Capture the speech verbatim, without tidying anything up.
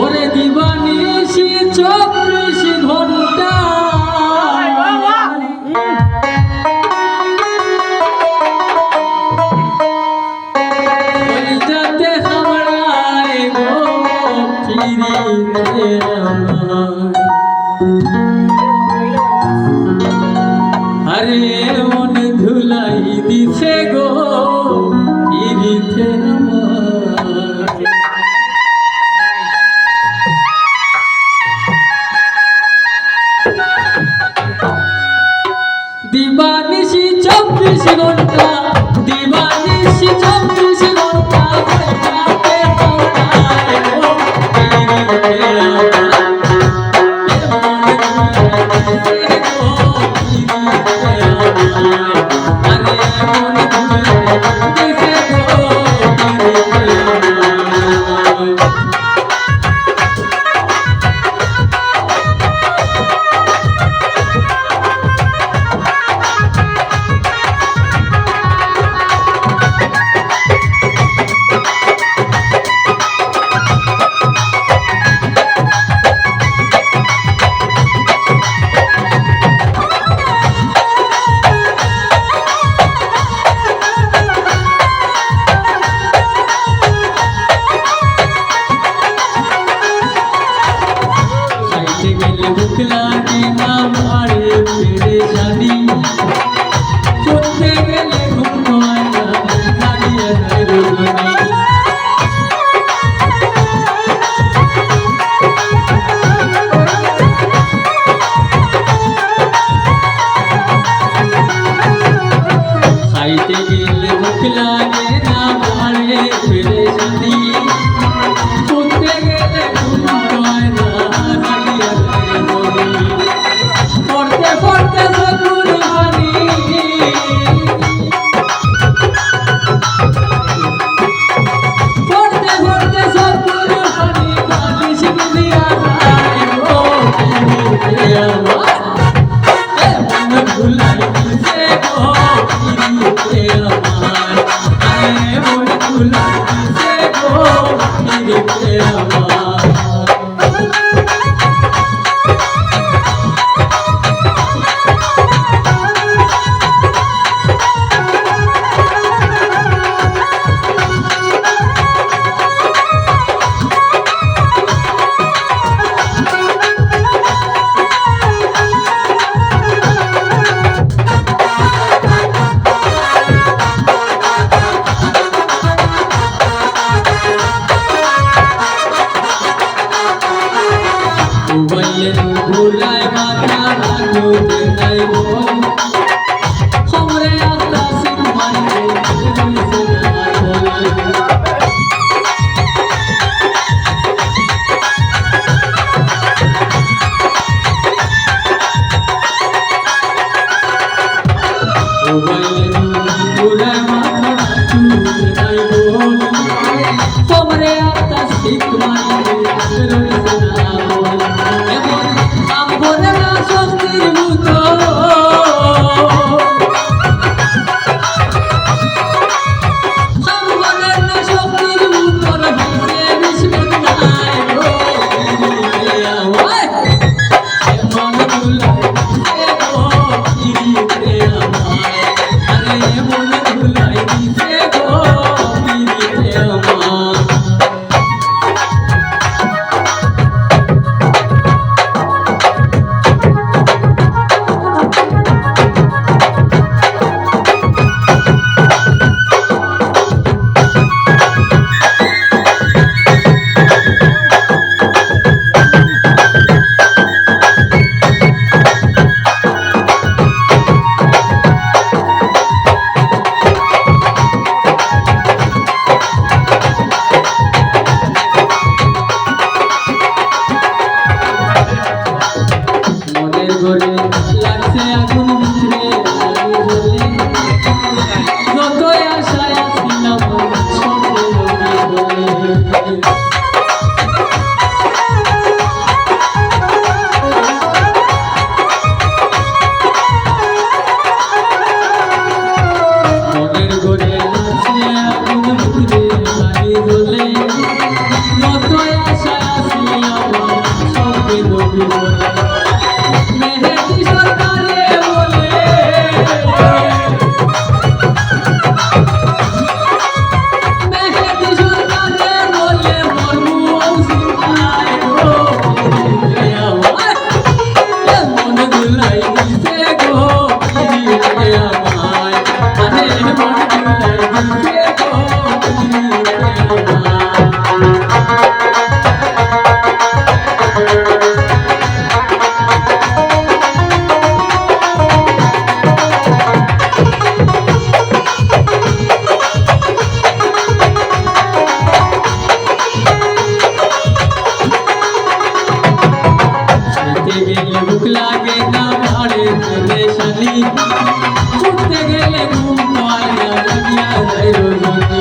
ওরে দিবানিশি চব্বিশ ঘন্টা, ওই যাতে হামরায় গো ফিরিতে আমার। আরে মন ধুলাই দিছে গো পিরিতে আমার। দিবানিশি চব্বিশ ঘন্টা, দিবানিশি চব্বিশ ঘন্টা। খাইতে গেলে ভুক লাগে না, বাড়ে পেরেশানি। পড়তে গেলে ঘুম হয় না, হারিয়ে যায় রজনী। খাইতে গেলে ভুক লাগে না, বাড়ে পেরেশানি। পড়তে গেলে ঘুম হয় না, হারিয়ে যায় রজনী। পড়তে পড়তে চকুর পানি, পড়তে পড়তে চকুর পানি, পানি ছিটিয়া যায় গো, পিরিতে আমার। এ মন ভুলাই দিছে গো, পিরিতে আমার। এ মন ভুলাই দিছে গো, খাইতে গেলে ভুক লাগে না, বাড়ে পরেশানি। উঠতে গেলে ঘুম পায় না, জাগিয়া যায় রজনী।